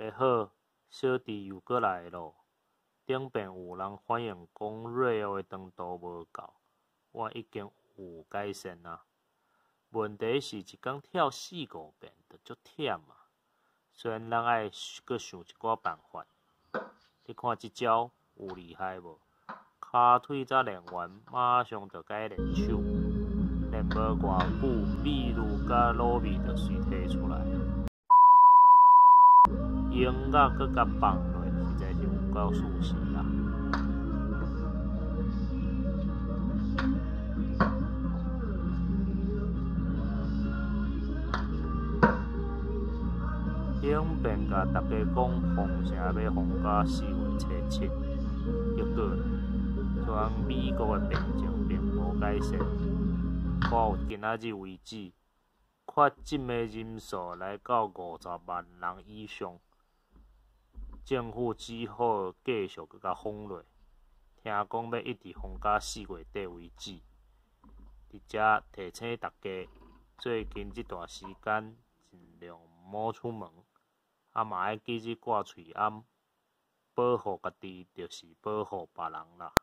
家好，小弟又閣來囉。頂遍有人反映講 Rail 的長度無夠，我已經有改善矣。問題是一工跳四五遍就足忝矣，所以咱愛閣想一寡辦法。你看這招有厲害無？跤腿才練完，馬上就共練手。練無偌久，秘魯佮魯味就隨提出來。音樂閣共放落，實在是有夠舒適啦。頂遍共大家講封城欲封到4月初7，結果雖然美國的病情並無改善，到今仔日為止，確診的人數來到50萬人以上。政府只好繼續閣共封落，聽講欲一直封到4月底為止。佇遮提醒大家，最近這段時間盡量毋好出門，啊嘛愛記得掛喙罨，保護家己就是保護別人啦。